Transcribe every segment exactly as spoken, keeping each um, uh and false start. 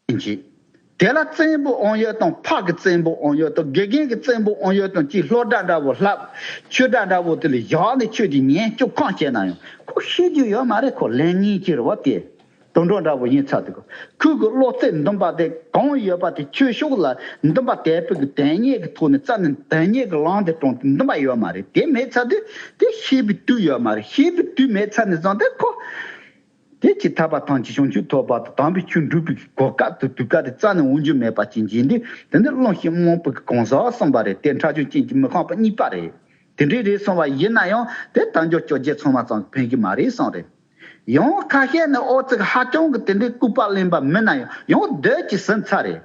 ཡིན་གྱི། དེ་ལ་བཙན་པོ་ཨང་ཡོད་དང་ཕག་གི་བཙན་པོ་ཨང་ཡོད་དང་དགེ་རྒན་གྱི་བཙན་པོ་ཨང་ཡོད་དང་གཅིག་སློབ་གྲྭ་འདྲ་བོ་ལྷབ། ཆོས་གྲྭ་འདྲ་བོ་དེ་ལ་བཞག་ནས་ཆོས་ཀྱི་ཉན་སྐྱོབ་གང་བྱས་ན་ཡང་ཁོ་ཤེས་རྒྱུ་ཡོད་མ་རེད། ཁོ་ལས་ངན་གྱི་རེད་བ་དེ། དུད་འགྲོ་འདྲ་བོ་ཡིན་ཚར་དུས་ཁོ་ཁོས་གི་བློ་རྩེ་འདུན་པ་དེ་གང་ཡོད་པ་དེ་ཆོས་ཕྱོགས་ལ་འདུན་པ་དད་པའི་གི་དོན་གཉེར་གྱི་ཐོག་ནས་རྩ་ནས་དོན་གཉེར་གྱི་ལམ་དེ་དྲངས་ཏེ་འདུན་པ་ཡོད་མ་རེད། དེ་མེད་ཚར་དུས་དེ་ཤེས་པའི་དུས་ཡོད་མ་རེད། ཤེས་པའི་དུས་མེད་ཚར་ནས་བཟུང་སྟེ་ཁོ། དེ་ཅི་ཐར་པ་ཐམས་ཅད་བྱང་ཆུབ་ཐོབ་པ་དང་དམ་པའི་ཆོས་འགྲུབ་པའི་གོ་སྐབས་དང་དུས་སྐབས་དེ་རྩ་ནས་འོང་རྒྱུ་མེད་པ་ཅན་གྱི་འདི་དེ་ནི་རླུང་ཤིང་རྨོངས་པའི་གང་ཟག་གསུངས་པ་རེད། དེ་འཁྲབ་ཆུང་ཅན་གྱི་མི་ཁོམ་པ་གཉིས་པ་རེད། དེ་འདྲའི་རེད་གསུངས་པ་ཡིན་ན་ཡང་དེ་དལ་འབྱོར་བཅོ་བརྒྱད་ཚང་མ་ཙམ་ཕན་གྱི་མ་རེད་གསུངས་རེད། ཡང་ཁ་ཤས་ནི་ཨོ་ཙི་ཧ་ཅང་གི་དེ་འདྲའི་སྐུད་པ་ལེན་པ་མིན་ན་ཡང་ཡང་སྡོད་ཀྱི་ཟིན་ཚར་རེད།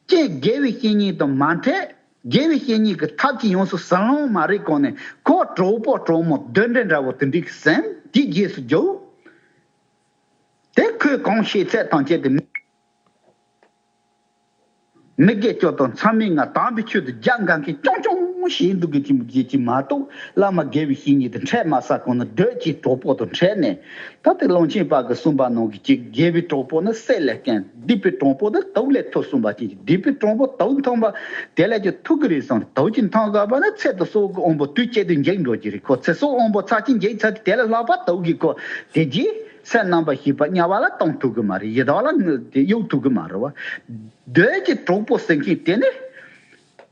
ཀྱེ་དགེ་བའི་བཤེས་གཉེན་དང་མ་འཕྲད། དགེ་བའི་བཤེས་གཉེན་གྱི་ཐབས་ཀྱིས་ཡོངས་སུ་ཟིན་ལོང་མ་རེད་གོང་ནས་ཁོ་གྲོགས་པོ་གྲོགས་མོ་གདོན་འདྲེ་འདྲ་བོ་དེ་འདྲའི་གི་སེམས་དེའི་རྗེས་སུ་རྒྱུག་དེ་ཁོས་གང་ཤེས་ཚད་ཐམས་ཅད་དེ་མི་མི་དགེ་སྤྱོད་དང་མཚམས་མེད་ལྔ་དམ་པའི་ཆོས་དང་རྒྱབ་འགལ་མཁན་རྐྱང་རྐྱང་ཞིག་འདུག་གི་ཅིག་ཅིག་མ་གཏོགས་བླ་མ་དགེ་བའི་བཤེས་གཉེན་དེ་འཕྲད་མ་ས་གོང་ནས་སྡོད་ཀྱི་གྲོགས་པོ་དང་འཕྲད་ནས། ད་ལྟའི་ཀློང་ཆེན་པ་གིས་གསུངས་པ་ནང་གི་ཅིག་དགེ་བའི་གྲོགས་པོ་ནི་སྲེད་ལས་རྐྱེན། སྡིག་པའི་གྲོགས་པོ་ནི་དུག་ལས་ཐོབ་གསུངས་པ་ཅན་གྱི་སྡིག་པའི་གྲོགས་པོ་དུག་འཐུང་བ་དེ་ལས་ཀྱང་ཐུབ་ཀྱི་རེད་གསུངས། དུག་ཅིག་འཐུང་དགོས་པ་ན་ཚེ་དང་སྲོག་གི་དབང་པོ་དུས་གཅིག་ཏུ་འཇིག་འགྲོ་གི་རེད། ཁོ་ཚེ་སྲོག་དབང་པོ་ཚར་གཅིག་འཇིག་ཚར་དུས་དེ་ལས་ལྷག་པ་དུག་གིས་ཁོ་དེ་རྗེས་སེམས་རྣམ་པར་ཤེས་པ་དམྱལ་བ་ལ་གཏོང་ཐུབ་གི་མ་རེད། ཡི་དྭགས་ལ་དེ་གཡུག་ཐུབ་གི་མ་རེད་བ། སྡོད་ཀྱི་གྲོགས་པོ་ཟེར་མཁན་དེ་ནི།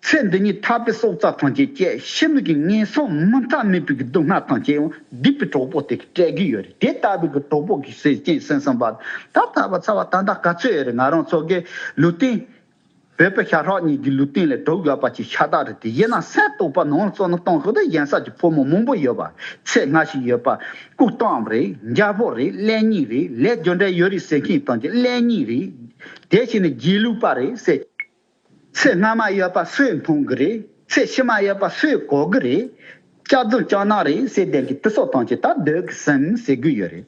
ཚེ་འདི་ཉིད་ཐར་པའི་སྲོག་རྩ་ཐམས་ཅད་བཅད། ཕྱི་མིག་གི་ངན་སོང་མུ་མཐའ་མེད་པའི་གི་སྡུག་བསྔལ་ཐམས་ཅད་ཡང་སྡིག་པའི་གྲོགས་པོ་དེ་གིས་སྤྲད་ཀྱི་ཡོད་རེད། དེ་ལྟ་བུའི་གི་གྲོགས་པོ་གི་སེམས་ཅན་སེམས་བསམ་པ་ད་ལྟ་བ་ཚ་བ་ད་ལྟ་ག་ཚོད་ཡོད་རེད། ང་རང་ཚོ་གི་ལུས་རྟེན། བོད་པའི་ཤ་ཁྲག་གཉིས་ཀྱི་ལུས་རྟེན་ལས་གྲུབ་ཡོད་པ་ཅིག་ཤ་སྟག་རེད། དེ་ཡིན་ན་སེམས་རྟོགས་པ་ནང་ལ་བཙོན་ན་གཏོང་ཤོག་ད་གཞན་ས་ཀྱི་ཕོ་མོ་མང་པོ་ཡོད་པ་ཚེ་སྔ་ཞིག་ཡོད་པ་སྐུ་བལྟམས་རེད། འཇའ་ཕོག་རེད། ལས་ཉིན་རེད། ལས་རྒྱུ་འབྲས་ཡོད་རེད་ཟེར་མཁན་དང་ཅིག་ལས་ཉིན་རེད། དེ་བཞིན་ནི་རྗེས་ལུས་པ་རེད་ཟེར། ཚེ་སྔ་མ་ཡོད་པ་སུས་མཐོང་གི་རེད། ཚེ་ཕྱི་མ་ཡོད་པ་སུས་གོ་གི་རེད། སྐྱག་རྫུན་སྐྱག་ནག་རེད་ཟེར་བསྡད་ཀྱི་དེ་ཚོ་ཐམས་ཅད་ད་སྡོད་ཀྱི་ཟིན་ཟེར་གི་ཡོད་རེད།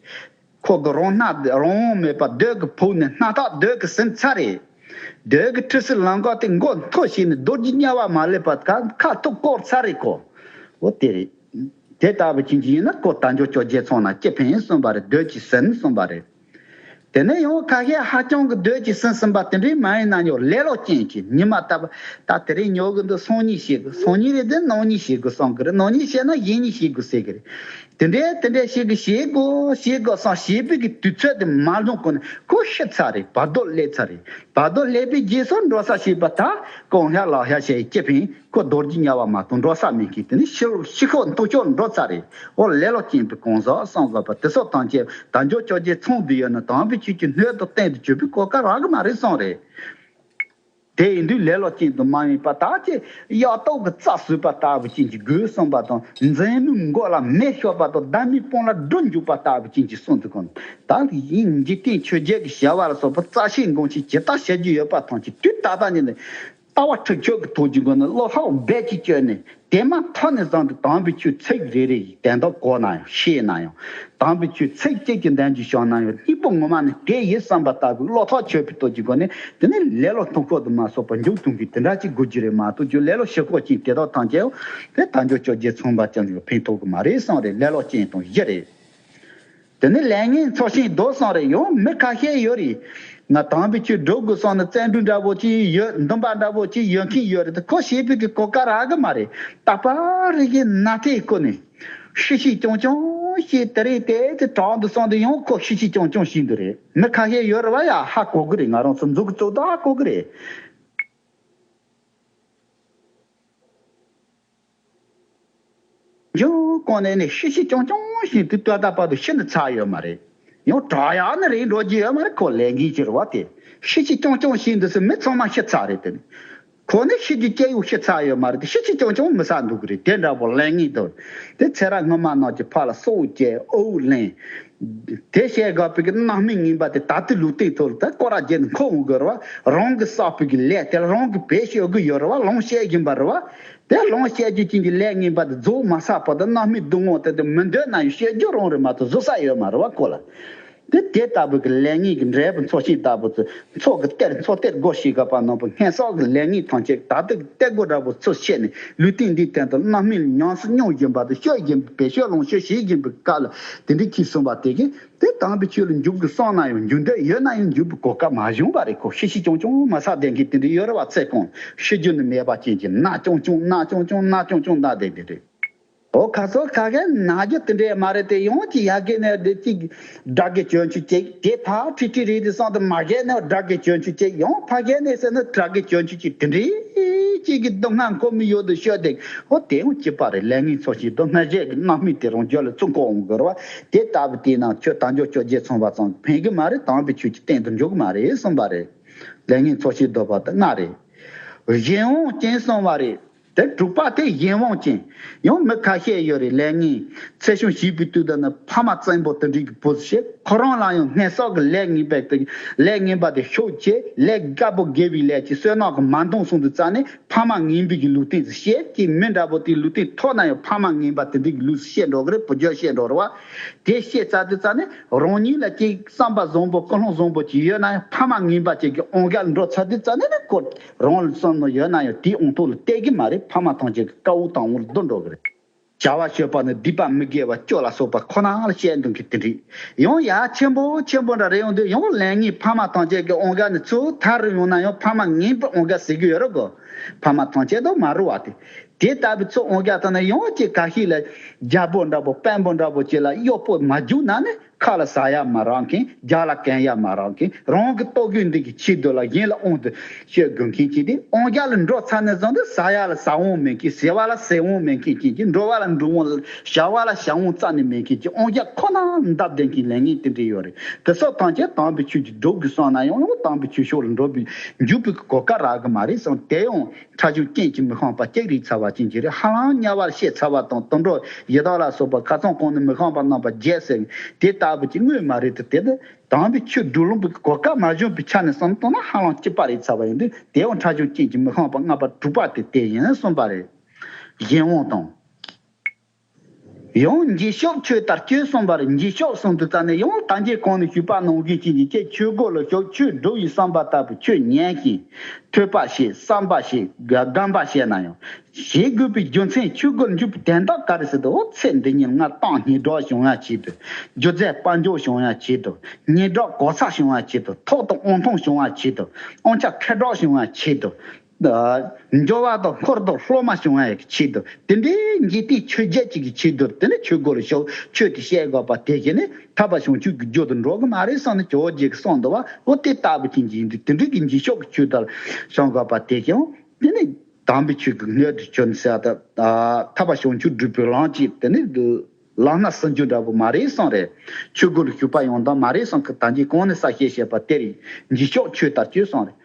ཁོ་གི་རང་སྣང་རང་དབང་མེད་པ་སྡོད་ཀྱི་ཕུག་ནས་སྣང་ཐག་སྡོད་ཀྱི་ཟིན་ཚར་རེད། སྡོད་ཀྱི་ཁྲི་སི་ལམ་ཀ་དེ་མགོ་མཐོ་ཞིག་ནས་རྡོ་རྗེ་དམྱལ་བ་མ་སླེབས་པ་ཁ་ཁ་ཐུག་བསྐོར་ཚར་རེད་ཁོ། འོ་དེ་རེད། དེ་ལྟ་བུ་ཅན་ཅིག་ཡིན་ན་ཁོ་དལ་འབྱོར་བཅོ་བརྒྱད་ཚང་ན་ཅི་ཕན་གསུངས་པ་རེད། སྡོད་ཀྱི་ཟིན་གསུངས་པ་རེད། དེ་ནས་ཡང་ཁ་ཤས་ཧ་ཅང་གི་སྡོད་ཀྱི་ཟིན་ཟིན་པ་དེ་འདྲའི་མ་ཡིན་ན་ཡང་ལེ་ལོ་ཅན་གྱི་ཉི་མ་ལྟ་བུ་ད་དེ་རིང་ཉོ་གི་འདུག་སང་ཉིན་བྱེད་དགོས། སང་ཉིན་རེད་དེ་གནངས་ཉིན་བྱེད་དགོས་བསམ་གི་རེད། གནངས་ཉིན་བྱས་ན་གཞེས་ཉིན་བྱེད་དགོས་ཟེར་གི་རེད། དེ་འདྲའི་དེ་འདྲའི་ཞིག་གི་བྱེད་དགོས་བྱེད་དགོས་བསམ་བྱེད་པའི་གི་དུས་ཚོད་དེ་མ་ལོན་གོང་ནས་ཁོ་ཤི་ཚར་རེད། བར་དོ་སླེབས་ཚར་རེད། བར་དོ་སླེབས་པའི་རྗེས་སུ་འགྲོ་ས་བྱེད་པ་ད་གང་ཤ་ལག་ཤ་བྱས་ཅི་ཕན། ཁོ་རྡོ་རྗེ་དམྱལ་བ་མ་གཏོགས་འགྲོ་ས་མེད་མཁན་དེ་ནི་ཤི་ཤི་ཁོག་མཐོ་ཤོས་འགྲོ་ཚར་རེད། འོ་ལེ་ལོ་ཅན་པའི་གང་ཟག་བསམ་དགོས་པ་དེ་ཚོ་ཐམས་ཅད་དལ་འབྱོར་བཅོ་བརྒྱད་ཚང་བསྡད་ཡོད་ན་དམ་པའི་ཆོས་ཀྱི་སྣོད་དང་རྟེན་དུ་གྱུར་པའི་གོ་སྐབས་རག་གི་མ་རེད་གསུངས་རེད། དེ་ཡིན་དུས་ལེ་ལོ་ཅན་དུ་མ་ཡིན་པ་ད་ཅི་གཡག་ཏོག་གི་རྩྭ་ཟོས་པ་ལྟ་བུ་ཅན་གྱི་དགོས་གསུངས་པ་དང་། མཛེས་མའི་མགོ་ལ་མེ་ཤོར་བ་དང་། འདབ་མའི་སྤང་ལ་སྦྲུལ་འཇུག་པ་ལྟ་བུ་ཅན་གྱི་གསུངས་འདུག་གམ། ད་ཡིན་འཇིག་རྟེན་ཆོས་བརྒྱད་ཀྱི་བྱ་བ་ལ་སོགས་པ་རྩ་ཤེས་འགོང་ཤེས་ཇི་ལྟར་བྱ་རྒྱུ་ཡོད་པ་ཐམས་ཅད་དུས་ད་ལྟ་ཉིད་ནས་ལྟ་བ་ཁྲིག་ཆོད་ཀྱི་ཐོག་གི་སྒོ་ནས་བློ་ལྷག་རྦད་ཀྱིས་བཅོས་ནས་དེ་མ་ཐག་ནས་བཟུང་སྟེ་དམ་པའི་ཆོས་ཚིག་རེ་རེ་ཡི་དོན་དག་གོ་ན་ཡང་ཤེས་ན་ཡང་། དམ་པའི་ཆོས་ཚིག་གཅིག་གི་འདོན་རྒྱུ་བྱུང་ན་ཡང་སྙིང་པོ་ངོ་མ་ནས་དེ་ཡིན་བསམ་པ་ལྟ་བུའི་བློ་ཐག་ཆོད་པའི་ཐོག་གི་སྒོ་ནས་དེ་ནི་ལེ་ལོ་ཐུང་ཁོག་ཏུ་མ་སོགས་པ་མཇུག་ཐུང་གི་དེ་འདྲ་ཅིག་དགོས་རྒྱུ་རེད་མ་གཏོགས། རྒྱུ་ལེ་ལོ་ཞི་ཁོག་ཅན་དེ་དག་ཐམས་ཅད་དེ་དལ་འབྱོར་བཅོ་བརྒྱད་ཚང་བ་ཅན་ལ་ཕན་ཐོགས་གི་མ་རེད་གསུངས་རེད། ལེ་ལོ་ཅན་དང་བཞི་རེད། དེ་ནི་ལས་ངན་ཚོགས་ཞིང་སྡོད་སོང་རེད། ཡང་མི་ཁ་ཤས་ཡོད་རེད། ང་དམ་པའི་ཆོས་སྒྲུབ་དགོས་སོང་ན་བརྩོན་འགྲུས་འདྲ་བོ་ཅིག་ཡོད། འདུན་པ་འདྲ་བོ་ཅིག་ཡོད་མཁན་ཡོད་རེད། ཁོ་ཤེས་པའི་གི་གོ་སྐབས་རག་གི་མ་རེད། རྟག་པར་རེ་གི་ན་ཐེ་ཁོ་ནས་ཤི་ཤི་ཅོང་ཅོང་ཞེས་དེ་རེད་དེ་དེ་དྲག་འདུག་སོང་དུ་ཡང་ཁོ་ཤི་ཤི་ཅོང་ཅོང་ཞིག་འདུག་རེད། མི་ཁ་ཤས་ཡོད་རེད་བ། ཡ་ཧ་གོ་གི་རེད། ང་རང་ཚོ་མཛུབ་གུ་བཙུགས་དུས་ཧ་གོ་གི་རེད། འཇུག་གོང་ནས་ནི་ཤི་ཤི་ཅོང་ཅོང་ཞིག་དུས་ད་ལྟ་བར་དུ་ཤི་ནི་ཚར་ཡོད་མ་རེད། ཡང་དྲག་ཡག་ནི་རེད་འགྲོ་རྒྱུ་ཡོད་མ་རེད། ཁོ་ལས་འགན་ཅིག་རེད་བ། དེ་ཤི་ཤི་ཅོང་ཅོང་ཞིག་འདུག་སེ་མི་ཚང་མ་ཤི་ཚར་རེད། དེ་ནི་ཁོ་ནི་ཤི་རྒྱུ་སྐྱེ་ཡུལ་ཤི་ཚར་ཡོད་མ་རེད། དེ་ཤི་ཤི་ཅོང་ཅོང་མི་ཚར་འདུག་གི་རེད། དེ་འདྲ་པོ་ལས་འགན་འདུག་དེ་ཚེ་རབས་སྔོན་མ་ནང་གི་ཕ་ལ་སྲོག་བཅད་དབུགས་ལེན། དེ་བཤད་དགོས་པའི་གི་རྣམ་སྨིན་ངན་པ་དེ་ད་ལྟའི་ལུས་རྟེན་ཐོག་ལ་ད་སྐོར་ར་བརྒྱབ་ནས་འཁོར་འོང་གི་རེད་བ། རང་གི་བསགས་པའི་གི་ལས་དེ་ལ་རང་གིས་བེད་སྤྱོད་དགོས་ཡོད་རེད་བ། ལོངས་སྤྱོད་བཞིན་པ་རེད་བ། དེ་ལོངས་སྤྱོད་རྒྱུ་ཅན་གྱི་ལས་ངན་པ་དེ་རྫོགས་མ་ཚར་བར་དུ་རྣམ་སྨིན་སྡུག་བསྔལ་དེ་དེ་མི་འདོད་ན་ཡང་སྤྱོད་རྒྱུ་རང་རེད་མ་གཏོགས་བཟོ་ས་ཡོད་མ་རེད་བ་ཁོ་ལ། དེ་དེ་ལྟ་བུ་གི་ལས་ངན་གྱི་འབྲས་བུ་འཚོ་ཞིང་ལྟ་བུ་ཚོ་མཚོ་གི་གཏེར་མཚོ་གཏེར་སྒོ་ཕྱེ་ག་པ་ནང་བུ་སྔོན་བསགས་ཀྱི་ལས་ངན་ཐམས་ཅད་ད་ལྟ་གི་གཏེར་སྒོ་འདྲ་བོ་ཚུར་ཕྱེ་ནས་ལུས་རྟེན་འདིའི་སྟེང་དུ་རྣམ་སྨིན་ཉམས་སུ་མྱོང་བཞིན་པ་དང་སྤྱོད་བཞིན་པའི་བེད་སྤྱོད་ལོངས་སྤྱོད་བྱེད་བཞིན་པའི་སྐབས་ལ་དེ་འདྲའི་ཁྱི་གསུམ་པ་དེ་གིས་དེ་དམ་པའི་ཆོས་ལ་འཇུག་དགོས་བསམ་ན་ཡང་འཇུག་འདོད་ཡོད་ན་ཡང་འཇུག་པའི་གོ་སྐབས་མ་བྱུང་བ་རེད། ཁོ་ཤི་ཤི་ཅུང་ཅུང་མ་བསགས་བསྡད་མཁན་དེ་འདྲ་ཡོད་རེད་བ། ཚེ་གང་ཤི་རྒྱུ་ནི་མེད་པ་ཅན་གྱི་ན་ཆུང་ཆུང་ན་ཆུང་ཆུང་ན་ཆུང་ཆུང་ན་བསྡད་དེ་རེད། ཨོ་ཁ་སོ་ཁ་གེ་ན་རྒྱུ་དེ་འདྲས་མ་རེད་དེ། ཡང་ཅི་ཡ་གེ་ནས་དེ་ཅིག་དགྲ་གི་སྐྱོན་ཆུ་ཅིག་དེ་ཕ་ཁྲི་ཁྲི་རེད་དེ་སོང་དུ་མ་གེ་ནས་དགྲ་གི་སྐྱོན་ཆུ་ཅིག་ཡང་ཕ་གེ་ནས་ཟེར་ན་དགྲ་གི་སྐྱོན་ཆུ་ཅིག་དེ་འདྲས་ཅིག་གི་སྡུག་བསྔལ་ཁོ་མི་ཡོད་དུ་ཤོད་དེ། ཨོ་དེ་ཡང་ཅི་པ་རེད། ལས་ངན་འཚོ་ཞིང་སྡུག་བསྔལ་བརྗེད་ཀྱི་རྣམ་སྨིན་དེ་རང་རྒྱུད་ལ་བཙུགས་གོ་འོང་དགོས་རེད་བ། དེ་ལྟ་བུ་དེས་ན་ཁྱོད་དལ་འབྱོར་བཅོ་བརྒྱད་ཚང་བ་ཙམ་ཕན་གི་མ་རེད། དམ་པའི་ཆོས་ཀྱི་སྟེང་དུ་འཇུག་གི་མ་རེད་གསུངས་པ་རེད། ལས་ངན་འཚོ་ཞིང་སྡུག་པ་དེ་ལྔ་རེད། གཞན་དབང་ཅན་གསུངས་པ་རེད། དེ་དྲུག་པ་དེ་གཞན་དབང་ཅན། ཡང་མི་ཁ་ཤས་ཡོད་རེད། ལས་ངན་ཚེ་ཤུང་བྱིས་པའི་དུས་དང་ནི་ཕ་མ་བཙན་པོ་དེ་འདྲའི་གི་བུ་ཞིག་ཁོ་རང་ལ་ཡང་སྔོན་བསགས་ཀྱི་ལས་ངན་པ་དེ་ལས་ངན་པ་དེ་ཤུགས་ཆེ་ལས་དགའ་པོ་དགེ་བའི་ལས་ཀྱི་བསོད་ནམས་ཀྱི་མ་འདང་སོང་དུས་རྩ་ནས་ཕ་མ་ངན་པའི་གི་ལུས་རྟེན་དུ་བཤད་ཀྱི་མི་འདྲ་པོ་དེའི་ལུས་རྟེན་ཐོག་ན་ཡང་ཕ་མ་ངན་པ་དེ་འདྲའི་གི་ལུས་སུ་བཤད་འགྲོ་གི་རེད། བུ་རྒྱུད་བཤད་འགྲོ་རེད་བ། དེ་བཤད་ཚར་དུས་རྩ་ནས་རང་ཉིད་ལ་ཅིག་བསམ་པ་བཟང་པོ་ཀུན་སློང་བཟང་པོ་ཅིག་ཡོད་ན་ཡང་ཕ་མ་ངན་པ་ཅིག་གི་དབང་ག་ལ་འགྲོ་ཚར་དུས་རྩ་ནས་ནི་ཁོ་རང་ལ་བསམ་བློ་ཡོད་ན་ཡང་དེའི་དབང་ཐོག་ལ་གཏད་གི་མ་རེད། ཕ་མ་ཐམས་ཅད་ཀྱི་དཀའ་བ་དང་བོར་བསྡུ་འགྲོ་གི་རེད། བྱ་བ་སྤྱོད་པ་ནི་སྡིག་པ་མི་དགེ་བ་བཅུ་ལ་སོགས་པ་ཁོ་ན་ལ་བཤད་འདུག་གི་དེ་འདྲ་ཡང་ཡ་ཆེན་པོ་ཆེན་པོ་འདྲ་རེ་ཡོང་དུས་ཡང་ལས་ངན་ཕ་མ་ཐམས་ཅད་ཀྱི་དབང་ག་ནི་ཚུར་ཐར་རུ་ཡོང་ན་ཡང་ཕ་མ་ངན་པའི་དབང་ག་ཟེར་གི་ཡོད་རེད་གོ། ཕ་མ་ཐམས་ཅད་དུ་མ་རུ་བ་དེ། དེ་ལྟ་བུའི་ཚོ་དབང་ག་དང་ན་ཡང་ཅིག་ཁ་ཤས་ལ་རྒྱལ་པོ་འདྲ་པོ་དཔོན་པོ་འདྲ་པོ་ཅིག་ལ་གཡོག་པོ་མ་རྒྱུག་ན་ནི་ཁ་ལ་ཟ་ཡ་མ་རག་མཁན། རྒྱབ་ལ་གན་ཡ་མ་རག་མཁན། རང་གི་ལྟོ་གོས་འདི་གི་ཆེད་དུ་ལ་གཞན་ལ་དབང་དུ་བཤད་དགོས་མཁན་ཅིག་དེ་དབང་ག་ལ་འགྲོ་ཚར་ནས་བཟུང་སྟེ་ཟ་ཡ་ལ་ཟ་དབང་མེད་མཁན། ཟས་པ་ལ་ཟས་དབང་མེད་མཁན་ཅིག་ཅིག་འགྲོ་བ་ལ་འགྲོ་དབང་ལ་བཞག་པ་ལ་བཞག་དབང་རྩ་ནས་མེད་མཁན་ཅིག་དབང་ག་ཁོ་ན་འདབ་ལྡན་གྱི་ལས་ངན་དེ་འདྲ་ཡོད་རེད། དེ་སོགས་ཐམས་ཅད་དམ་པའི་ཆོས་ཀྱི་སྒྲུབ་དགོས་བསམ་ན་ཡང་དམ་པའི་ཆོས་ཕྱོགས་ལ་འགྲོ་བའི་འཇུག་པའི་གོ་སྐབས་རག་གི་མ་རེད་བསམ། དེ་ཡང་ཕྲ་ཞིང་རྐྱེན་གྱིས་མི་ཤོང་པ་གཅིག་རེད་ཚར་བ་ཅན་གྱི་རེད། ཧ་ལམ་དམྱལ་བར་བཤད་ཚར་བ་དང་དུད་འགྲོ་ཡི་དྭགས་ལ་སོགས་པ་ཁ་ཚང་གང་ནས་མི་ཤོང་པ་རྣམ་པ་བརྒྱད་ཟེར་དེ་ལྟ་བུ་ཅིག་དངོས་མ་རེད་དེ། དེ་ནི་དམ་པའི་ཆོས་སྒྲུབ་ལུང་པའི་གོ་སྐབས་མ་བྱུང་པའི་ཆ་ནས་བསམ་བཏང་ན་ཧ་ལམ་སྐྱིད་པ་རེད་ཚར་བ་ཡིན་དུས། དེ་ཡང་ཕྲ་ཞིང་རྐྱེན་གྱིས་མི་ཤོང་པ་ལྔ་པ་དྲུག་པ་དེ་དེ་ཡིན་གསུངས་པ་རེད། གཞན་དབང་དང་། ཡང་འགྱིག་ཤོག་ཆོད་ལྟར་གཅོད་གསུངས་པ་རེད། འགྱིག་ཤོག་གསུངས་དུས་ཙ་ནས་ཡང་ད་གིན་གོང་ནས་ཞུས་པ་ནང་བཞིན་བྱས་ནས་ཁྱེད་ཆོས་སྒོ་ལ་ཞུགས། ཆོས་སྒྲུབ་པའི་བསམ་པ་ལྟ་བུ་ཆོས་ཉན་ཞིང་ཐོས་པ་བྱེད། བསམ་པ་བྱེད། སྒོམ་པ་བྱེད་ན་ཡང་བྱེད་དགོས་པའི་རྒྱུ་མཚན། ཆོས་སྒོ་ལ་འཇུག་པའི་དོན་དག་ག་རེ་ཟེར་དུས། འོ་ཚེ་འདི་ཉིད་ང་ཏང་སྙིང་རོ་བྱུང་ཡ་ཆེད་དུ། རྒྱུ་རྫས་དཔལ་འབྱོར་བྱུང་ཡ་ཆེད་དུ། སྙིང་རོ་གོ་ས་བྱུང་ཡ་ཆེད་དུ། ཐོག་ཏུ་དབང་ཐང་བྱུང་ཡ་ཆེད་དུ། དབང་ཆ་ཁེ་གྲགས་བྱུང་ཡ་ཆེད་དུ། འབྱོར་བ་དང་འཁོར་དང་སློབ་མ་བྱུང་བའི་ཆེད་དུ། དེ་འདྲའི་འཇིག་རྟེན་ཆོས་བརྒྱད་ཅིག་གི་ཆེད་དུ་དེ་ནི་ཆོས་སྒོ་ལ་ཞུགས། ཆོས་དེ་བཤད་དགོས་པ་དེ་བཞིན་ནི་ཐར་པ་བྱང་ཆུབ་ཀྱི་རྒྱུ་དུ་འགྲོ་གི་མ་རེད་བསམ་ནས་ཇོ་བོ་རྗེ་གིས་གསུངས་འདུག་བ། འོ་དེ་ལྟ་བུ་ཅན་གྱི་ཡིན་དུས་དེ་འདྲའི་གི་འཇིགས་ཤོག་གི་ཆོས་དར་བྱུང་དགོས་པ་དེ་བཞིན་དེ་ནི་དམ་པའི་ཆོས་ཀྱི་སྣོད་དུ་གྱུར་ནས་ཟེར་ད། ཐར་པ་བྱང་ཆུབ་སྒྲུབ་པའི་ལམ་གཅིག་དེ་ནི་ལམ་སྣ་ཟིན་རྒྱུ་འདྲ་པོ་མ་རེད་བསམ་རེད། ཆོས་སྒོ་ལ་ཞུགས་པ་ཡོང་དང་མ་རེད་བསམ་གི། ད་གིན་གོང་ནས་གསལ་བཤད་བྱས་པ་དེ་རེད། འཇིགས་ཤོག་ཆོས་ལྟར་གཅོད་བསམ་རེད།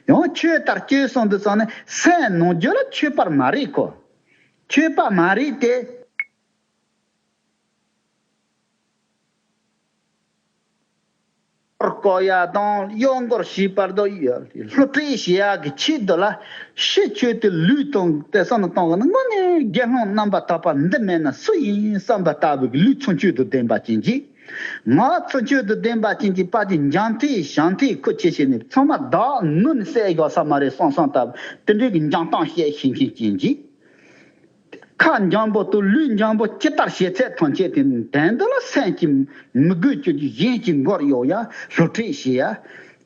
ཡང་ཆོས་ལྟར་གཅོད་བསམ་དུས་ཙ་ནས་སེམས་ནང་རྒྱུད་ལ་ཆོས་པར་མ་རེད་གོ། ཆོས་པ་མ་རེད་དེ། སྐོར་བསྐོར་ཡ་དང་གཡོག་འགོར་བྱེད་པར་དུ་བསླུ་བྲིད་བྱེད་ཡ་གི་ཆེད་དུ་ལ་ཕྱི་ཆོས་དེ་ལུས་དང་དེ་བསམ་བློ་གཏོང་གི་ན་དངོས་གནས་དགེ་སློང་རྣམ་པ་དག་པ་འདི་མེད་ན་སུ་ཡིན་བསམ་པ་ལྟ་བུའི་ལུས་ཚུལ་འཆོས་དང་ལྡན་པ་ཅན་གྱིས། ངག་ཚུལ་འཆོས་དང་ལྡན་པ་ཅན་གྱི་པ་ཅིག་འཇམ་ཐིང་ཞང་ཐིང་ཁུ་ཆེ་བྱས་ནས་ཚང་མ་བདག་ནུ་ནས་བསད་དགོས་ས་མ་རེད་བསམ་བསམ་ལྟ་བུ་དེ་འདྲའི་གི་འཇམ་ཐང་བཤད་ཤེས་མཁན་ཅན་གྱིས། ཁ་འཇམ་པོ་དང་ལུས་འཇམ་པོ་ཇི་ལྟར་བྱེད་ཚད་ཐམས་ཅད་དེ་དོན་དུ་ལ་སེམས་ཀྱི་མི་དགོས་ཀྱི་གཞན་གྱི་མགོར་གཡོག་ཡ། བསླུ་བྲིད་བྱེད་ཡ།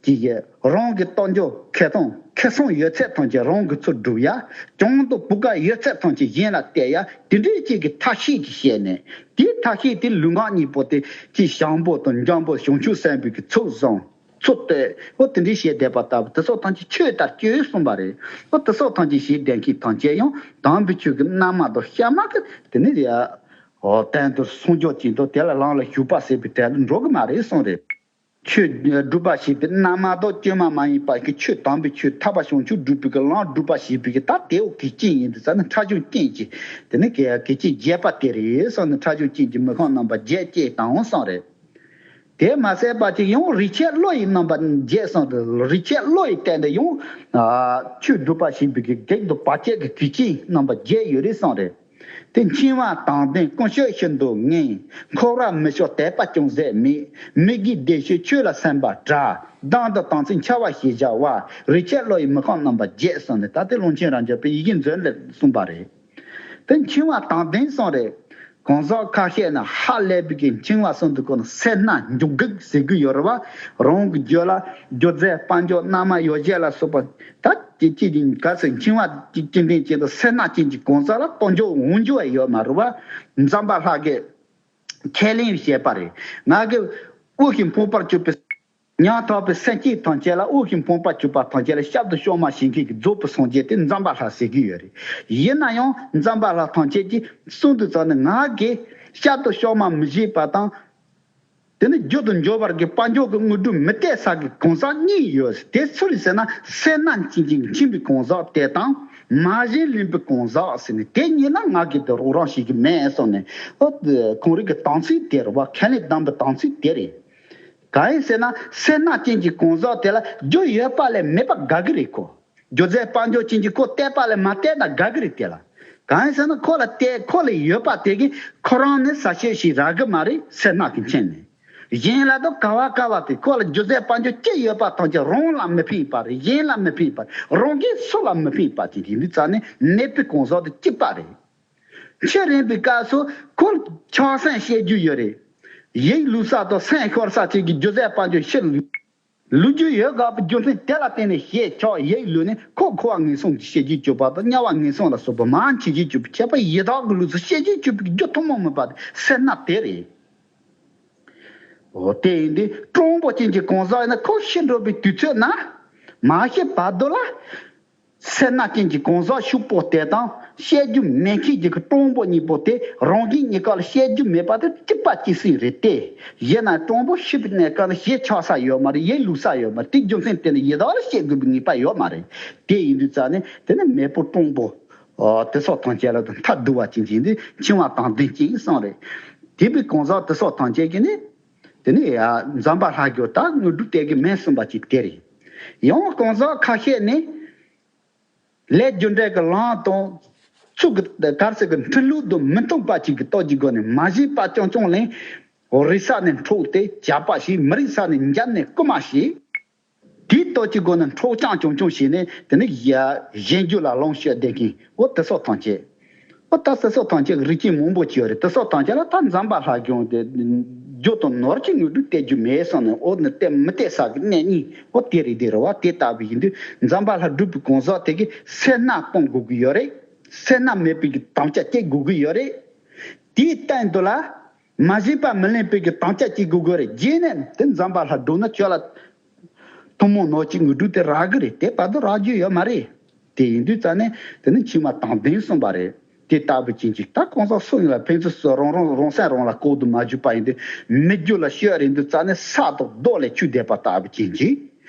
ཀྱི་ཡ། རང་གི་སྟོབས་འབྱོར་ཁེ་གཏོང་ཁེ་སང་ཡོད་ཚད་ཐམས་ཅད་རང་གི་ཚུར་སྒྲུབ་ཡ། གྱོང་དང་བུ་ག་ཡོད་ཚད་ཐམས་ཅད་གཞན་ལ་གཏད་ཡ། དེ་འདྲའི་ཅིག་གི་ཐབས་ཤེས་ཀྱིས་བཤད་ནས། དེའི་ཐབས་ཤེས་དེ་ལུས་ངག་གཉིས་པོ་དེ་ཅིག་ཞང་པོ་དང་འཇམ་པོ་བྱང་ཆུབ་སེམས་དཔའི་གི་ཚུལ་བཟང་། ཚུལ་བསྟོད། འོ་དེ་འདྲའི་བཤད་བསྡད་པ་ལྟ་བུ་དེ་ཚོ་ཐམས་ཅད་ཆོས་ལྟར་གཅོད་གསུངས་པ་རེད། འོ་དེ་ཚོ་ཐམས་ཅད་བཤད་བསྡད་མཁན་ཐམས་ཅད་ཡང་དམ་པའི་ཆོས་ཀྱི་རྣལ་མ་དང་གཤའ་མ་གི་དེ་ནི་ཡ། འོ་དོན་དུ་སངས་རྒྱས་ཀྱི་མདོ་དེ་ལ་ལམ་ལ་ཞུགས་པ་ཟེར་བའི་གྲལ་ལ་འགྲོ་གི་མ་རེད་གསུངས་རེད། ཆོས་སྒྲུབ་པ་བྱེད་པའི་རྣལ་མ་དང་བཅོས་མ་མ་ཡིན་པ་གི་ཆོས་དམ་པའི་ཆོས་ཐར་པ་བྱང་ཆུབ་སྒྲུབ་པའི་གི་ལམ་སྒྲུབ་པ་བྱེད་པའི་གི་ད་དེའོ་གེགས་རྐྱེན་ཡིན་དུས་ཙ་ན་ཕྲ་ཞིང་རྐྱེན་གྱིས་དེ་ནི་གེགས་རྐྱེན་བརྒྱད་པ་དེ་རེད་གསུངས་ནས་ཕྲ་ཞིང་རྐྱེན་གྱིས་མི་ཤོང་རྣམ་པ་བརྒྱད་ཅེས་དང་འོང་གསུངས་རེད། དེ་མ་ཟད་པ་ཅིག་ཡང་རིགས་ཆད་བློ་ཡི་རྣམ་པ་བརྒྱད་གསུངས་ཏེ། རིགས་ཆད་བློ་ཡི་སྟེང་དུ་ཡང་ཆོས་སྒྲུབ་པ་བྱེད་པའི་གི་གེགས་དང་བར་ཆད་ཀྱི་གེགས་རྐྱེན་རྣམ་པ་བརྒྱད་ཡོད་རེད་གསུངས་རེད། དེ་འཆིང་བ་དང་ལྡན་ཀུན་སྤྱོད་ཤིན་ཏུ་ངན། འཁོར་བར་མི་ཤོག་དད་པ་ཅུང་ཟད་མེད། མི་དགེ་སྡིག་ཤོས་ཆོས་ལ་སེམས་པ་དྲག། སྡང་དང་དམ་ཚིག་འཆལ་བ་ཞེས་བྱ་བ། རིགས་ཆད་བློ་ཡི་མི་ཁོམ་རྣམ་པ་བརྒྱད་གསུངས་ནས། ད་ལྟའི་ཀློང་ཆེན་རབ་འབྱམས་པའི་ཡི་གེ་མཛོད་ལས་གསུངས་པ་རེད། དེ་འཆིང་བ་དང་ལྡན་གསུངས་རེད། གང་ཟག་ཁ་ཤས་ནི་ཧ་ལས་པའི་གི་འཆིང་བ་གསུམ་དུ་བཀོད་ནས། སེར་སྣ་འཇུག་སྒུག་ཟེར་གི་ཡོད་རེད་བ། རང་གི་རྒྱུད་ལ་སྒྱུ་རྩལ་དཔལ་འབྱོར་རྣལ་མ་ཡོ་བྱད་ལ་སོགས་པ། ད་ཅི་ཅི་ག་ཚོད་འཆིང་བ་ཅི་ཅི་འདྲེན་བྱེད་དུ། སེར་སྣ་ཅན་གྱི་གང་ཟག་ལ་དལ་འབྱོར་འོང་རྒྱུ་བ་ཡོད་མ་རེད་བ། འཛམ་བུ་གླིང་གི་ཁས་ལེན་བྱས་པ་རེད། ང་གི་དབུགས་ཀྱིས་ཕོངས་པར་གྱུར་པའི་ཉམ་ཐག་པའི་སེམས་ཅན་ཐམས་ཅད་ལ། དབུགས་ཀྱིས་ཕོངས་པར་གྱུར་པ་ཐམས་ཅད་ལ་ཞབས་ཏོག་གཤོག་མ་བྱེད་མཁན་གྱི་རྫོགས་པའི་སངས་རྒྱས་དེ་འཛམ་བུ་གླིང་ཟེར་གྱི་ཡོད་རེད། ཡིན་ན་ཡང་འཛམ་བུ་གླིང་ཐམས་ཅད་ཀྱིས་གསུང་དུ་བཙགས་ནས། ང་གིས་ཞབས་ཏོག་གཤོག་མ་མི་བྱེད་པ་དང་། དེ་ནི་རྒྱུ་དང་འབྱོར་བར་གྱི་དཔལ་འབྱོར་གྱི་དངོས་གྲུབ་མི་སྟེར་ས་གི་གང་ཟག་གཉིས་ཡོད། དེ་སུ་རེད་ཟེར་ན། སེར་སྣ་ཅན་གྱི་འཆིང་བའི་གང་ཟག་དེ་དང་། མ་བྱིན་ལེན་པའི་གང་ཟག་ཟེར་ནས། དེ་གཉིས་ལ་ང་གིས་དེ་རོགས་རམ་བྱེད་ཀྱི་མེད་གསུངས་ནས། ཨོ། ཁོང་རང་གི་དམ་ཚིག་དེ་རེད་བ། ཁས་ལེན་བསྡམས་པའི་དམ་ཚིག་དེ་རེད། གང་ཡིན་ཟེར་ན། སེར་སྣ་ཅན་གྱི་གང་ཟག་དེ་ལ་རྒྱུ་ཡོད་པ་ལས་མེད་པ་དགའ་གི་རེད་ཁོ། སྒྱུ་རྩལ་དཔལ་འབྱོར་ཅན་གྱི་ཁོ་སྟེར་པ་ལས་མ་སྟེར་ན་དགའ་གི་རེད་དེ་ལ། གང་ཡིན་ཟེར་ན། ཁོ་ལ་སྟེར། ཁོ་ལ་ཡོད་པ་དེ་གིས་ཁོ་རང་ནི་ཟ་ཤེས་ཤིག་རག་གི་མ་རེད། སེར་སྣ་གིས་འཆིང་ནས། གཞན་ལ་དང་ག་བ་ག་བ་དེ། ཁོ་ལ་སྒྱུ་རྩལ་དཔལ་འབྱོར་ཅི་ཡོད་པ་ཐམས་ཅད་རང་ལ་མི་ཕན་པ་རེད། གཞན་ལ་མི་ཕན་པ་རེད། རང་གིས་སུ་ལ་མི་ཕན་པ་ཅིག་ཡིན་དུས་ཙང་ནས། ནད་པའི་གང་ཟག་དེ་སྐྱིད་པ་རེད། ཕྱིར་རན་པའི་སྐབས་སུ་ཁོ་ཆགས་སེམས་སྐྱེ་རྒྱུ་ཡོད་རེད། ཡིད་བསླུ་ས་དང་སེམས་ཤོར་ས་ཅིག་གི་སྒྱུ་རྩལ་དཔལ་འབྱོར་ཕྱིར་བསླུ་རྒྱུ་ཡོད་དགོས་པའི་རྒྱུ་མཚན་དེ་ལ་བརྟེན་ནས་ཞེ་ཆགས་ཡིད་བསླུས་ནས། ཁོ་འཁོར་བ་ངན་སོང་གི་སྐྱེ་རྒྱུར་གྱུར་པ་དང་། དམྱལ་བ་ངན་སོང་ལ་སོགས་པ་མང་ཆེ་རྒྱུར་གྱུར་པའི་ཁྱད་པར་ཡི་དྭགས་ཀྱི་ལུས་སུ་སྐྱེ་རྒྱུར་གྱུར་པའི་རྒྱུ་ཐུན་མོང་མིན་པ་དེ་སེར་སྣ་དེ་རེད། འོ། དེ་ཡིན་དུས་གྲུང་པོ་ཅན་གྱི་གང་ཟག་ཡིན་ན། ཁོ་ཤི་འགྲོ་བའི་དུས་ཚོད་ན་མ་ཤི་བར་དུ་ལ། སེར་སྣ་ཅན་གྱི་གང་ཟག་ཕྱུག་པོ་དེ་དང་། བཤད་རྒྱུ་མེད་མཁན་གྱི་གྲུང་པོ་གཉིས་པོ་དེ། རང་གཞན་གཉིས་ཀ་ལ་བཤད་རྒྱུ་མེད་པ་དེ་གཅིག་པ་གཅིག་སྲིད་རེད་དེ། ཡིན་ན་གྲུང་པོ་ཤི་བའི་གནས་སྐབས་ལ་ཞེ་ཆགས་ས་ཡོད་མ་རེད། ཡིད་བསླུ་ས་ཡོད་མ་རེད། དེ་རྒྱུ་མཚན་དེ་ནི་ཡི་དྭགས་ལ་བཤད་དགོས་པའི་ངེས་པ་ཡོད་མ་རེད། དེ་ཡིན་དུས་ཙང་ནས། དེ་ནི་མེས་པོ་གྲུང་པོ། ཨོ། དེ་སོགས་ཐམས་ཅད་ལ་མཐའ་བསྡུ་བ་ཅན་གྱི་འདི་འཆིང་བ་དང་ལྡན་ཅིང་གསུངས་རེད། དེ་བས་གང་ཟག་དེ་སོགས་ཐམས་ཅད་ཀྱིས་ནི། དེ་ནི་ཡ་འཛམ་བུ་གླིང་རྒྱུ་ད་དངོས་གྲུབ་སྟེར་གི་མེད་གསུངས་པ་ཅིག་དེ་རེད། ཡང་གང་ཟག་ཁ་ཤས་ནི། ལས་རྒྱུ་འབྲས་ཀྱི་ལམ་དང་། ཚུལ་གྱི་གར་ཟེར་གྱི་འཁྲུལ་ལུགས་དང་མི་མཐུན་པ་ཅིག་གི་སྟོབས་ཀྱི་སྒོ་ནས། མ་བྱས་པ་རྐྱང་རྐྱང་ལས། རིག་ས་ནས་འཕྲོག་སྟེ་བྱས་པ་བྱས། མི་རིག་ས་ནས་འཇབ་ནས་རྐུ་མ་བྱས། དེའི་སྟོབས་ཀྱི་སྒོ་ནས་འཕྲོག་རྐྱང་རྐྱང་རྐྱང་བྱས་ནས། དེ་ནི་ཡ་གཞན་རྒྱུད་ལ་ལོངས་སྤྱོད་བསྡད་མཁན། འོ། དེ་སོགས་ཐམས་ཅད། འོ། ད་དེ་སོགས་ཐམས་ཅད་རིགས་ཅན་མང་པོ་ཅིག་ཡོད་རེད། དེ་སོགས་ཐམས་ཅད་ལ་ད་འཛམ་བུ་གླིང་རྒྱུ་དེ། རྒྱུ་དང་ནོར་གྱི་དངོས་གྲུབ་སྟེར་རྒྱུ་མེད་གསུངས་ནས། འོ་ནི་སྟེར་མི་སྟེར་ས་གི་གནས་རྙིང་། འོ། དེ་རེད། དེ་རེད་བ། དེ་ལྟ་བུ་ཡིན་དུས་འཛམ་བུ་གླིང་སྒྲུབ་པའི་གང་ཟག་དེ་གིས་སེར་སྣ་སྤོང་དགོས་ཀྱི་ཡོད་རེད། སེར་སྣ་མེད་པའི་གི་དམ་བཅའ་བཅས་དགོས་ཀྱི་ཡོད་རེད། དེའི་སྟེང་དུ་ལ། མ་བྱས་པ་མི་ལེན་པའི་གི་དམ་བཅའ་བཅས་དགོས་ཀྱི་རེད། རྗེས་ནས་དེ་འཛམ་བུ་གླིང་འགྲོ་ན་ཁྱོད་ལ་ཐུན་མོང་ནོར་གྱི་དངོས་གྲུབ་དེ་རག་གི་རེད། དེ་བར་དུ་རག་རྒྱུ་ཡོད་མ་རེད། དེ་ཡིན་དུས་ཙང་ནས་དེ་ནི་འཆིང་བ་དང་ལྡན་གསུངས་པ་རེད། དེ་ལྟ་བུ་ཅན་གྱི་ད་གང་ཟག་སུ་ཡིན་ལ་ཕན་ཚུན་སུ་རང་རང་རང་སེམས་རང་ལ་ལྐོག་ཏུ་མ་གྱུར་པ་ཡིན་དུས། མི་རྒྱུད་ལ་སྤྱོད་རན་དུས་ཙང་ནས་ས་དང་རྡོ་ལས་ཆུད་བསྡད་པ་ལྟ་བུ་ཅན་གྱི།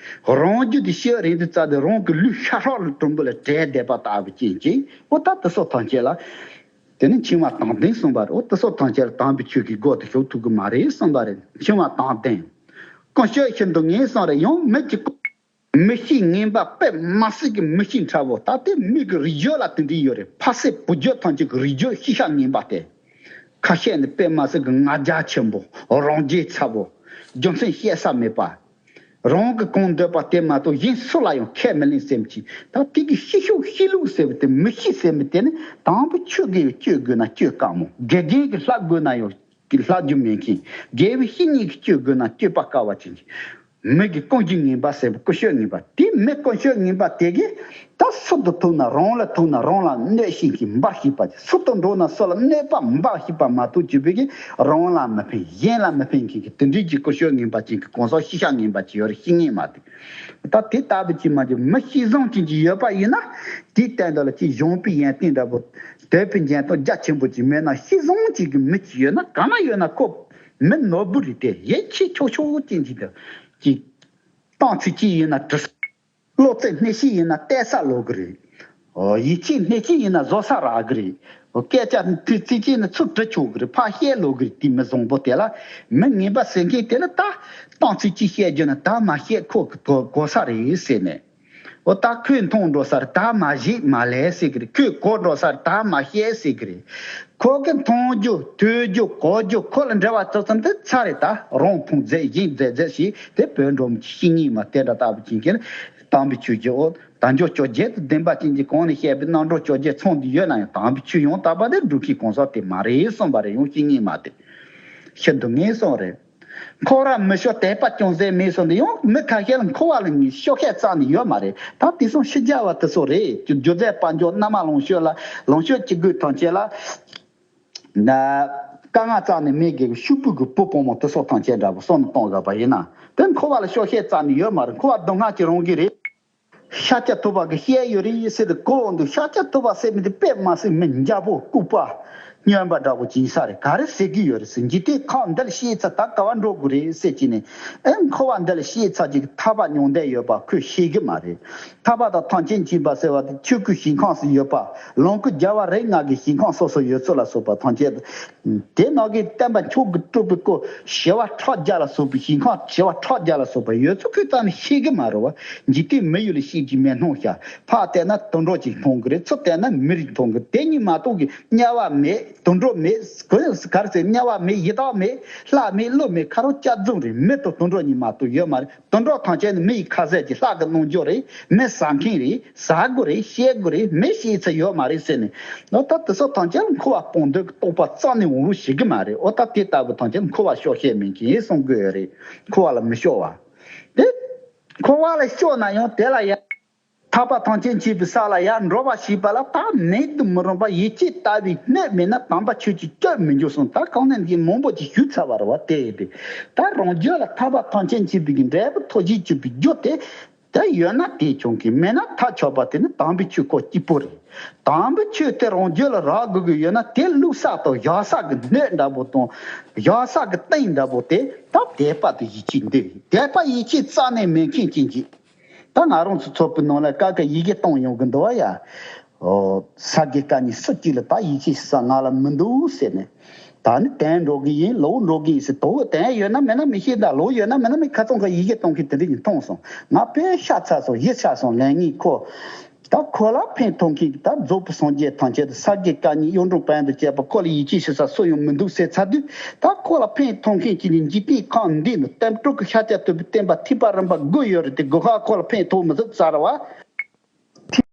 རང་རྒྱུད་དེ་སྤྱོད་རན་དུས་ཙང་ནས་རང་གི་ལུས་ཤ་ཁྲག་ལ་གྲུམ་བུ་ལ་བྲེགས་བསྡད་པ་ལྟ་བུ་ཅན་གྱི། འོ། ད་དེ་སོགས་ཐམས་ཅད་ལ། དེ་ནི་འཆིང་བ་དང་ལྡན་གསུངས་པ་རེད། འོ། དེ་སོགས་ཐམས་ཅད་ལ་དམ་པའི་ཆོས་ཀྱི་སྒོ་དེ་ཞུགས་ཐུབ་ཀྱི་མ་རེད་གསུངས་པ་རེད། འཆིང་བ་དང་ལྡན། ཀུན་སྤྱོད་ཤིན་ཏུ་ངན་གསུངས་རེད། ཡང་མི་གཅིག་མི་ཤེས་ངན་པ་དཔེ་མ་སྲིད་ཀྱི་མི་གཤིས་ཕྲ་བོ། ད་ལྟའི་མི་གི་རིགས་རྒྱུད་ལ་དེ་འདྲ་ཡོད་རེད། ཕ་སྲས་བུ་རྒྱུད་ཐམས་ཅད་ཀྱི་རིགས་རྒྱུད་ཤེས་བྱ་ངན་པ་སྟེ། ཁ་ཤས་ནི་དཔེ་མ་སྲིད་ཀྱི་ང་རྒྱལ་ཆེན་པོ། རང་རྒྱལ་ཚ་བོ། རྒྱུ་མཚན་བཤད་ས་མེད་པ། རང་གི་གང་འདོད་པ་དེ་མ་གཏོགས་གཞན་སུ་ལ་ཡང་ཁས་མི་ལེན་སེམས་ཅན། ད་དེ་གི་ཤེས་ཤུགས་ཤེས་ལུགས་ཟེར་བ་དེ། མི་གཤིས་ཟེར་བ་དེ་ནི་དང་པོ་ཆོས་དགེ་བའི་སྤྱོད་དགོས་ན་སྤྱོད་དཀའ་མོ། དགེ་རྒན་གྱིས་བསླབ་དགོས་ན་ཡང་བསླབ་རྒྱུ་མེད་མཁན། དགེ་བའི་བཤེས་གཉེན་གྱིས་སྤྱོད་དགོས་ན་སྤྱོད་པ་དཀའ་བ་ཅན་གྱི། མི་གི་ཀུན་སྤྱོད་ངན་པ་ཟེར་བ། ཀུན་སྤྱོད་ངན་པ་དེ། མི་ཀུན་སྤྱོད་ངན་པ་དེ་གིས་ད་སུ་དང་ཐུག་ན་རང་ལ་ཐུག་ན་རང་ལ་གནོད་བྱེད་ཀྱི་འབའ་ཞིག་པ། སུ་དང་འགྲོགས་ན་སུ་ལ་གནོད་པ་འབའ་ཞིག་པ་མ་གཏོགས་ཅི་བས་ཀྱི་རང་ལ་མི་ཕན། གཞན་ལ་མི་ཕན་མཁན་གྱི་དེ་འདྲའི་གི་ཀུན་སྤྱོད་ངན་པ་ཅན་གྱི་གང་ཟག་ཤེས་བྱ་ངན་པ་ཅིག་ཡོད་རེད། བཤེས་གཉེན་མ་དེ། ད་དེ་ལྟ་བུ་ཅིག་མ་གྱུར་མི་གཤིས་བཟང་ཅན་ཅིག་ཡོད་པ་ཡིན་ན། དེའི་སྟེང་དུ་ལ་ཅིག་གཞོན་པའི་ཡོན་ཏན་འདྲ་པོ། དོད་པའི་འཇོན་ཐང་རྒྱ་ཆེན་པོ་ཅིག་མེད་ན། གཤིས་བཟང་ཅན་གྱི་མི་ཅིག་ཡོད་ན། གང་ན་ཡོད་ན་ཁོ་མི་ནོར་བུ་རེད་དེ། ཡིད་ཆེས་ཆོག་ཆོག་ཅན་ཅིག་དང་། ཅིག་གཏམ་ཚིག་གཅིག་ཡིན་ན་དྲི། བློ་རྩེ་སྣེ་ཤིག་ཡིན་ན་གཏད་ས་ལོག་གི་རེད། ཨོ། ཡིད་ཆེས་སྣེ་ཤིག་ཡིན་ན་བཟོ་ས་རག་གི་རེད། ཨོ། སྐད་ཆ་ཚིག་གཅིག་ནི་ཚུར་དྲི་ཆོག་གི་རེད། ཕར་བཤད་ལོག་གི་རེད། དེ་མི་བཟང་པོ་དེ་ལ། མི་ངན་པ་ཟེར་མཁན་དེ་ལ་ད་གཏམ་ཚིག་གཅིག་བཤད་རྒྱུ་ན་ད་མ་བཤད་ཁོ་གི་གོ་གོ་ས་རེད་ཟེར་ནས། འོ་ད་ཁོས་མཐོང་འགྲོ་སར་ད་མ་བཞེས་མ་ལས་ཟེར་གི་རེད། ཁོས་གོ་འགྲོ་སར་ད་མ་བཤད་ཟེར་གི་རེད། ཁོ་གི་མཐོང་རྒྱུ་ཐོས་རྒྱུ་གོ་རྒྱུ་ཁོ་ལ་འབྲེལ་བ་ཐུབ་ཙམ་དེ་ཚར་རེད། ད་རང་ཕུང་མཛད་གཞན་མཛད་མཛད་ཞེས་དེ་བོད་འགྲོ་མི་བཤེས་གཉེན་མ་དེ་འདྲ་ལྟ་བུ་ཅན་གྱི་དམ་པའི་ཆོས་ཀྱི་འོ་དལ་འབྱོར་བཅོ་བརྒྱད་དང་བདེན་པ་ཅན་གྱི་གོང་ནས་བཤད་པའི་རྣམ་གྲོལ་བཅོ་བརྒྱད་ཚང་དུ་ཡོད་ན་ཡང་དམ་པའི་ཆོས་ཡང་དག་པ་དེ་སྒྲུབ་མཁན་གང་ཟག་དེ་མ་རེད་གསུངས་པ་རེད། ཡང་བཤེས་གཉེན་མ་དེ་ཤིན་ཏུ་ངན་སོང་རེད། འཁོར་བ་མི་ཤོར་དད་པ་ཅུང་ཟད་མེད་སོང་དུས་ཡང་མི་ཁ་ཤས་ལ་འཁོར་བ་ལ་ངས་ཤོར་ཤེས་རྩ་ནས་ཡོད་མ་རེད། ད་དེང་སང་ཕྱི་རྒྱལ་བ་དེ་ཚོ་རེད། རྒྱུ་རྫས་དཔལ་འབྱོར་མནའ་མ་ལོངས་སྤྱོད་ལ་ལོངས་སྤྱོད་ཅི་དགོས་ཐམས་ཅད་ལ་ན་དཀའ་ངལ་རྩ་ནས་མེད་དགོས་ཤུག་པུ་གི་བུ་བུ་མོ་དེ་ཚོ་ཐམས་ཅད་འདྲ་པོ་བསམ་བློ་གཏོང་དགོས་པ་ཡིན་ན་དེ་འཁོར་བ་ལ་ཤོར་ཤེས་རྩ་ནས་ཡོད་མ་རེད། འཁོར་བ་སྡུག་བསྔལ་གྱིས་རང་གི་རེད། ཤཱཀྱ་ཐུབ་པ་གིས་བཤད་ཡོད་རེད་ཟེར་དུས་གོ་འོང་དུས་ཤཱཀྱ་ཐུབ་པ་ཟེར་མི་དེ་དཔེ་མ་སྲིད་མི་འཇའ་པོ་ལྐུགས་པ་སྨྱོན་པ་འདྲ་པོ་ཅིག་ཡིན་ས་རེད། ག་རེ་ཟེར་གི་ཡོད་རེད་ཟེར། འཇིག་རྟེན་ཁམས་འདི་ལ་སྐྱེས་ཚར་ད་ག་བ་འགྲོ་དགོས་རེད་ཟེར་གྱི་ནས་ཨེ་འཁོར་བ་འདི་ལ་སྐྱེས་ཚར་ཅིག་ཐར་པ་མྱོང་འདོད་ཡོད་པ་ཁོས་ཤེས་གི་མ་རེད། ཐར་པ་དང་ཐམས་ཅད་མཁྱེན་པ་ཟེར་བ་དེ་ཆོས་སྐུའི་ཞིང་ཁམས་སུ་ཡོད་པ་ལོངས་སྐུ་རྒྱལ་བ་རིགས་ལྔ་གི་ཞིང་ཁམས་སོ་སོ་ཡོད་ཚུལ་ལ་སོགས་པ་ཐམས་ཅད་དེ་ནང་གི་བསྟན་པ་མཆོག་གི་སྤྲུལ་པའི་སྐུ་ཞི་བ་ཕྲག་བརྒྱ་ལ་སོགས་པའི་ཞིང་ཁམས་ཞི་བ་ཕྲག་བརྒྱ་ལ་སོགས་པ་ཡོད་ཚུལ་ཁོས་རྩ་ནས་ཤེས་གི་མ་རེད་བ། འཇིག་རྟེན་མི་ཡུལ་ལ་སྐྱེས་ཀྱི་མེད་སྣང་ཤག་ཕར་བལྟས་ན་དུད་འགྲོ་ཅིག་མཐོང་གི་རེད། ཚུར་བལྟས་ན་མི་རིགས་མཐོང་གི་རེད། དེ་གཉིས་མ་གཏོགས་ཀྱི་དམྱལ་བ་མེད། དུད་འགྲོ་མེད། ག་རེ་ཟེར། དམྱལ་བ་མེད། ཡི་དྭགས་མེད། ལྷ་མེད། ཀླུ་མེད། ཁ་རོག་སྐྱག་རྫུན་རེད། མི་དང་དུད་འགྲོ་གཉིས་མ་གཏོགས་ཡོད་མ་རེད། དུད་འགྲོ་ཐམས་ཅད་ནི་མི་ཡི་ཁ་ཟས་ཀྱི་ལྷ་གི་རྣལ་འབྱོར་རེད། མི་ཟ་མཁན་རེད། ཟ་དགོས་རེད། བཤད་དགོས་རེད། མི་བཤད་ཚུལ་ཡོད་མ་རེད་ཟེར་ནས། འོ་ད་དེ་ཚོ་ཐམས་ཅད་ལ་འཁོར་བ་སྤོང་འདོད་ཀྱི་རྟོག་པ་རྩ་ནས་འོང་རོགས་བྱེད་གི་མ་རེད། འོ་ད་དེ་ལྟ་བུ་ཐམས་ཅད་ལ་འཁོར་བ་ཤོར་ཤེས་མེད་མཁན་གསུང་དགོས་རེད། འཁོར་བ་ལ་མི་ཤོར་བ། དེ་འཁོར་བ་ལ་ཤོར་ན་ཡང་དེ་ལ་ཡང་། ཐར་པ་ཐམས་ཅད་མཁྱེན་པའི་ས་ལ་ཡར་འགྲོ་བ་ཞེས་པ་ལ་ད་མེད་དུ་མི་རུང་བ་ཡིད་ཆེས་ལྟ་བུའི་སྣོད་མེད་ན་དམ་པ་ཆོས་ཀྱི་སྐྱོན་མི་འཇོག་གསུངས། ད་གང་ནས་འདི་མང་པོ་ཅིག་ཞུས་ཚར་བ་རེད་བ། དེ་ཡིན་དུས་ད་རང་རྒྱུད་ལ་ཐར་པ་ཐམས་ཅད་མཁྱེན་པའི་གི་འབྲས་བུ་ཐོབ་བྱེད་བཅུག་པའི་རྒྱུ་དེ་ད་ཡོད་ན་དེས་ཆོག་གི། མེད་ན་ཐར་ཆོག་པ་དེ་ནི་དམ་པའི་ཆོས་ཁོ་གཅིག་པོ་རེད། དམ་པའི་ཆོས་དེ་རང་རྒྱུད་ལ་རག་དགོས་ཀྱི་ཡོད་ན་དེ་བླུགས་ས་དང་བཞག་ས་གི་སྣོད་འདྲ་པོ་དང་བཞག་ས་གི་སྟེང་འདྲ་པོ་དེ་ད་དད་པ་དང་ཡིད་ཆེས་འདི་རེད། དད་པ་ཡིད་ཆེས་རྩ་ནས་མེད་མཁན་ཅན་གྱི། ད་ང་རང་ཚོ་ཚོགས་པའི་ནང་ལ་ཀ་ཀ་ཡི་གེ་གཏོང་ཡོང་གི་འདུག་བ་ཡ། ཨོ། ས་དགེ་བཀའ་རྙིང་སུ་གཅིག་ལ་ད་ཡིད་ཆེས་ས་ང་ལ་མི་འདུག་ཟེར་ནས། ད་ནི་དན་འགྲོ་གི་ཡིན། ལོ་འགྲོ་གི་ཡིན་ཟེར། དོ་དན་ཡོད་ན་མེད་ན་མི་ཤེས། ད་ལོ་ཡོད་ན་མེད་ན་མི་ཁ་ཚང་ཁ་ཡི་གེ་གཏོང་མཁན་དེ་འདྲ་ཡིན་མཐོང་སོང་། ང་དཔེ་ཤ་ཚ་སོང་། ཡིད་ཆགས་སོང་། ལན་ངེས་ཁོ། ད་ཁོ་ལ་ཕན་ཐོགས་མཁན་གྱི་ད་རྫོགས་པའི་སངས་རྒྱས་ཐམས་ཅད་དང་ས་དགེ་བཀའ་རྙིང་གཡུང་དྲུང་བོན་དང་བཅས་པ་ཁོ་ལ་ཡིད་ཆེས་བྱེད་ས་སུ་ཡང་མི་འདུག་ཟེར་ཚར་དུས། ད་ཁོ་ལ་ཕན་ཐོགས་མཁན་གྱི་ནི་འཇིག་རྟེན་ཁམས་འདི་ནི་བསྟན་སྤྲུལ་གྱི་ཤཱཀྱ་ཐུབ་པའི་བསྟན་པ་ཐེག་པ་རིམ་པ་དགུ་ཡོད་རེད་དེ། དགུ་ཁ་ཁོ་ལ་ཕན་ཐོགས་མི་ཐུབ་ཚར་བ།